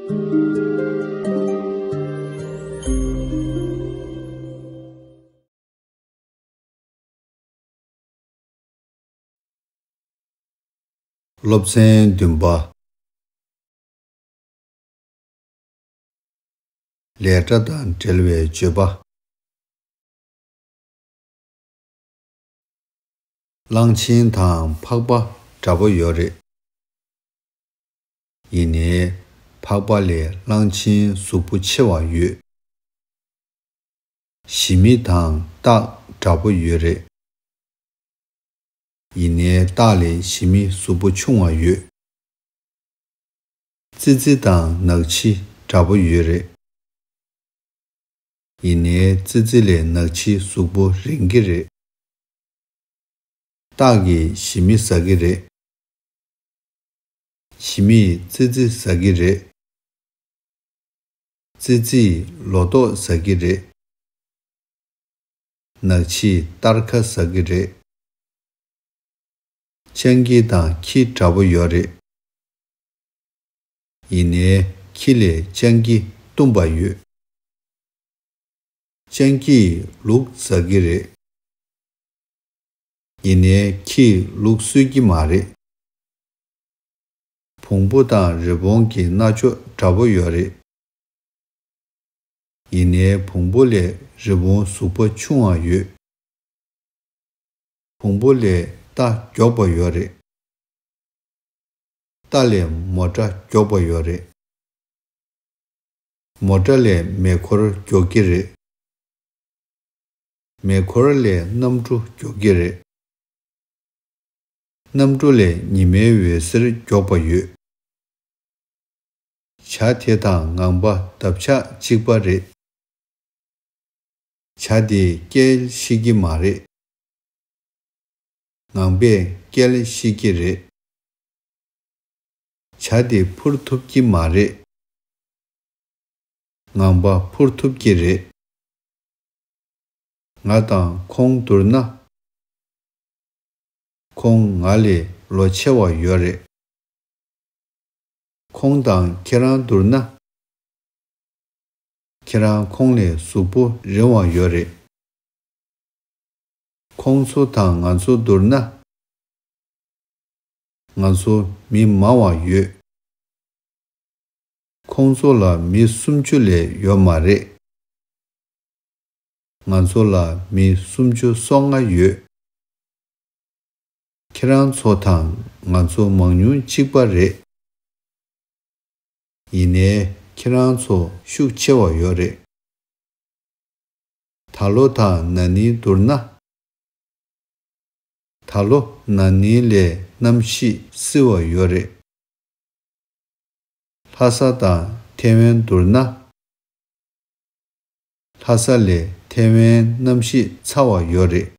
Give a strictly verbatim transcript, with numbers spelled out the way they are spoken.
སློབ་ཚན་བདུན་པ། ལས་སྒྲ་དང་འབྲེལ་བའི་བརྗོད་པ། གླང་ཆེན་དང་ཕག་པ་འདྲ་པོ་ཡོད་རེད། ཡིན་ནའི་ཕག་པ་ལས་གླང་ཆེན་གཟུགས་པོ་ཆེ་བ་ཡོད། ཞི་མི་དང་སྟག་འདྲ་པོ་ཡོད་རེད། ཡིན་ནའི་སྟག་ལས་ཞི་མི་གཟུགས་པོ་ཆུང་བ་ཡོད། ཙི་ཙི་དང་ནགས་ཕྱི་འདྲ་པོ་ཡོད་རེད། ཡིན་ནའི་ཙི་ཙི་ལས་ནགས་ཕྱི་གཟུགས་པོ་རིང་གི་རེད། སྟག་གིས་ཞི་མི་ཟ་གི་རེད། ཞི་མིས་ཙི་ཙི་ཟ་གི་རེད། ཙི་ཙིས་ལོ་ཏོག་ཟ་གི་རེད། ནགས་ཕྱིས་སྟར་ཁ་ཟ་གི་རེད། སྤྱང་ཀི་དང་ཁྱི་འདྲ་པོ་ཡོད་རེད། ཡིན་ནའི་ཁྱི་ལས་སྤྱང་ཀི་གཏུམ་པ་ཡོད། སྤྱང་ཀིས་ལུག་ཟ་གི་རེད། ཡིན་ནའི་ཁྱིས་ལུག་གསོད་ཀྱི་མ་རེད། བོང་བུ་དང་རི་བོང་གི་རྣ་ཅོག་འདྲ་པོ་ཡོད་རེད། ཡིན་ནའི་བོང་བུ་ལས་རི་བོང་གཟུགས་པོ་ཆུང་བ་ཡོད། བོང་བུ་ལས་རྟ་མགྱོགས་པ་ཡོད་རེད། རྟ་ལས་མོ་ཊ་མགྱོགས་པ་ཡོད་རེད། མོ་ཊ་ལས་མེ་འཁོར་མགྱོགས་ཀྱི་རེད། མེ་འཁོར་ལས་གནམ་གྲུ་མགྱོགས་ཀྱི་རེད། གནམ་གྲུ་ལས་ཉི་མའི་འོད་ཟེར་མགྱོགས་པ་ཡོད། བྱ་དེ་དང་ངང་པ་འདབ་ཆགས་གཅིག་པ་རེད། བྱ་དེས་སྐད་ཤེས་ཀྱི་མ་རེད། ངང་པས་སྐད་ཤེས་ཀྱི་རེད། བྱ་དེ་འཕུར་ཐུབ་ཀྱི་མ་རེད། ངང་པ་འཕུར་ཐུབ་ཀྱི་རེད། ང་དང་ཁོང་བསྡུར་ན། ཁོང་ང་ལས་ལོ་ཆེ་བ་ཡོད་རེད། ཁོང་དང་ཁྱེད་རང་བསྡུར་ན། ཁྱེད་རང་ཁོང་ལས་གཟུགས་པོ་རིང་བ་ཡོད་རེད། ཁོང་ཚོ་དང་ང་ཚོ་བསྡུར་ན། ང་ཚོ་མི་མང་བ་ཡོད། ཁོང་ཚོ་ལ་མི་སུམ་ཅུ་ལས་ཡོད་མ་རེད། ང་ཚོ་ལ་མི་སུམ་ཅུ་སོ་ལྔ་ཡོད། ཁྱེད་རང་ཚོ་དང་ང་ཚོ་མང་ཉུང་གཅིག་པ་རེད། ཡིན་ནའི་ཁྱེད་རང་ཚོ་ཤུགས་ཆེ་བ་ཡོད་རེད། ད་ལོ་དང་ན་ནིང་བསྡུར་ན། ད་ལོ་ན་ནིང་ལས་གནམ་གཤིས་བསིལ་བ་ཡོད་རེད། ལྷ་ས་དང་ཐེ་ཝན་བསྡུར་ན། ལྷ་ས་ལས་ཐེ་ཝན་གནམ་གཤིས་ཚ་བ་ཡོད་རེད།